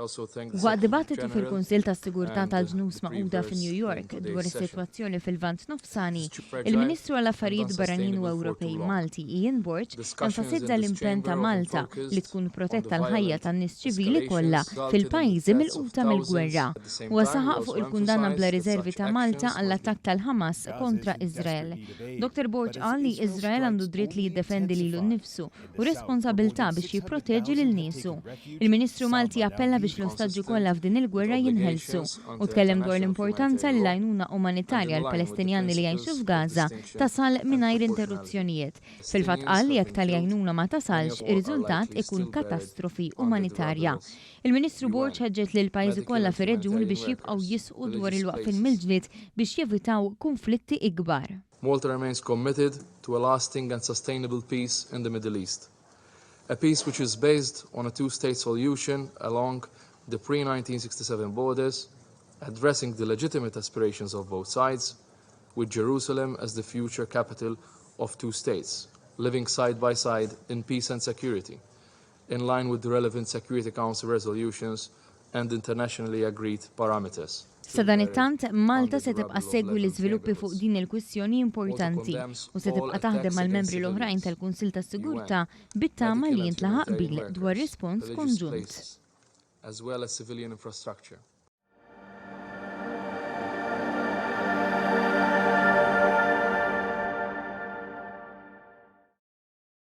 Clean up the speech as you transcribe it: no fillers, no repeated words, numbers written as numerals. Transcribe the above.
Waqt dibattitu fil-Kunsill tas-Sigurtà tal-Ġnus Magħquda fi New York dwar is-sitwazzjoni fil-Lvant Nofsani, il-Ministru għall-Affarijiet Barranin u Ewropej Malti Ian Borg enfasizza l-impenn ta' Malta li tkun protetta l-ħajja tan-nies ċivili kollha fil-pajjiżi milquta mill-gwerra. Huwa saħaq fuq il-kundanna bla riservi ta' Malta għall-attakk tal-Ħamas kontra Iżrael. Dottor Borg qal li Iżrael għandu dritt li jiddefendi lilu nnifsu u responsabilità biex jipproteġi lil niesu. Il-Ministru Malti appella biex l-ostaġġi kollha f'din il-gwerra jinħelsu u tkellem dwar l-importanza li l-għajnuna umanitarja għall-Palestinjani li jgħixu f'Gaza tasal mingħajr interruzzjonijiet. Fil-fatt qal li jekk tali għajnuna ma tasalx, ir-riżultat ikun katastrofi umanitarja. Il-Ministru Borg ħeġġeġ lill-pajjiżi kollha fir-reġjun biex jibqgħu jisħqu dwar il-waqfien mill-ġlied biex jevitaw kunflitti ikbar. Malta remains committed to a lasting and sustainable peace in the Middle East. A peace which is based on a two-state solution along the pre-1967 borders, addressing the legitimate aspirations of both sides, with Jerusalem as the future capital of two states, living side by side in peace and security, in line with the relevant Security Council resolutions and internationally agreed parameters. Sadanittant, Malta se tibqa' ssegwi l-iżviluppi fuq din il-kwistjoni importanti u se tibqa' taħdem mal-membri l-oħrajn tal-Kunsill tas-Sigurtà bit-tama li jintlaħaq qbil dwar rispons konġunt. As well as civilian infrastructure.